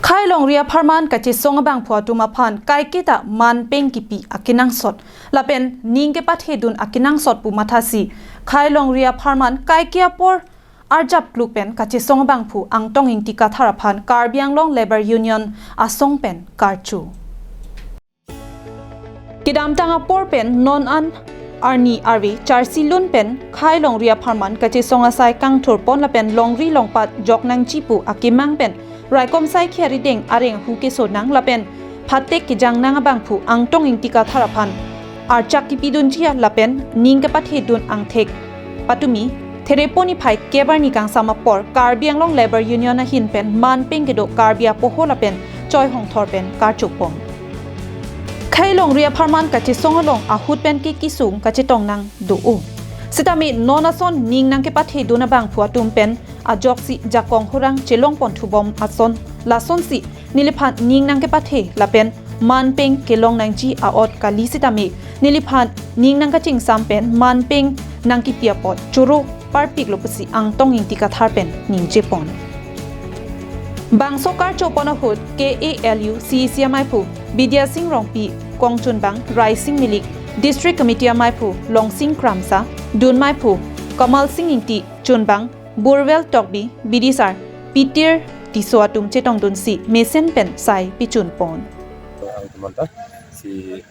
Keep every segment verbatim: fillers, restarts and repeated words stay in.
Khei longri apharman kachesong abangphu atum aphan kaiketa manpeng kipi akenangsot lapen ning kepathedun akenangsot pu mathasi khei longri apharman kaike apor arjap kluk pen kachesong abangphu Angtong Ingti Kathar aphan Karbi Anglong Labour Union asong pen karcho. Kedamtang apor pen non an arni arve charsi lun pen khei longri apharman kachesong asai kangthurpon lapen longri longpat joknangji pu akemang pen raikom sai kheri deng areng ahu kesonang lapen phatek kejangnang abangphu Angtong Ingti Kathar aphan archak kipidunji lapen ning kepathedun angthek patumi Thereponi phai kebarni kangsam apor Karbi Anglong Labour Union ahin pen manpeng kedo Karbi apoho lapen choi hongthor pen karchopon. Khei longri apharman kachesong along ahut pen ke kesung kachetong nang do-o. Sitame non ason ning nangkepathedun abangphu atum pen ajoksi jakong hurang chelongpon thubom ason lasonsi neliphan ning nangkepathe lapen manpeng kelong nangji aot kali sitame neliphan ning nangkachingsam pen manpeng nangkipi apot choro parpiklo pusi Angtong Ingti Kathar pen ningjepon. Bangso karchopon ahut K A L U C E C amaiphu Bidya Sing Rongpi, kongchunbang Rai Sing Milik, District Committee amaiphu Longsing Kramsa, dunmaiphu Kamal Sing Ingti, chunbang Burwell Tokbi, bidisar Peter Tisso atum chetongdunsi mesen pen sai pichunpon. Ang teman ta si,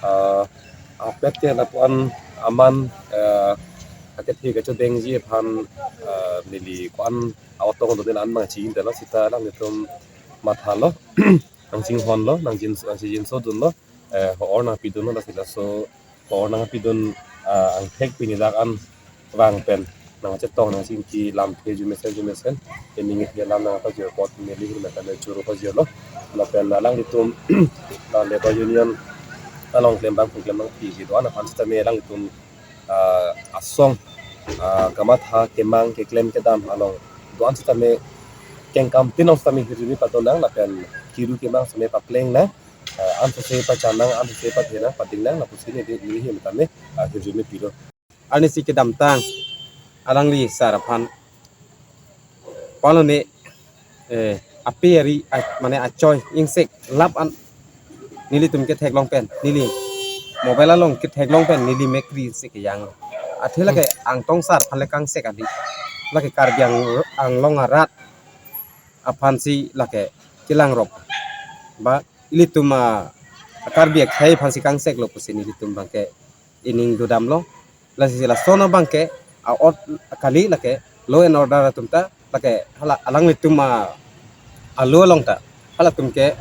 ah, apet ke lapuan aman, ah, akethe kachedengji aphan, ah, neli ko-an aotong do neli an mang chin telo sita alanglitum mathalo, nangchinghonlo, nangjin, nangchingjinso dunlo, eh, ho-or nangpidunlo lasi laso ho-or nangpidun, ah, angthek pini dak an vang pen nangchetong nangchingki lamthe jumesen jumesen, ening isi lam nangpajir apot neli hirme tame choro pajirlo lapen alanglitum, ah, Labour Union along klembang pu klembang pi kedo-an aphan sitame alanglitum, ah, asong, ah, kamatha kemang keklem kedam along do-an sitame kengkam tin along sitame hirjume padonang lapen kiru kemang sitame papleng nang, ah, ansose pachanang, ansose pathenang, padingnang lapusi neli, neli hirme tame, ah, hirjume pilo. Arnisi kedamtang alangli sar aphan palone, eh, ape ari a-, mane achoi ingsek lap an nelitum ketheklong pen, neli mobile along ketheklong pen neli mekri si kejang. Athe lake Angtong sar aphan le kangsek adi. Lake Karbi Ang-, Anglong arat aphansi lake kelangrok. Ba ilitum a Karbi akhei aphansi kangseklo pusi nelitum abangke ining dodamlo. Lasi lason abangke aot kali lake law and order atum ta lake hala alanglitum a alo along ta halatum ke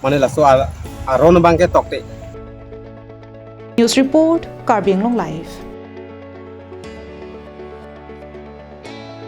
mane laso a, aron abangke tokte. News report, Karbi Anglong Live.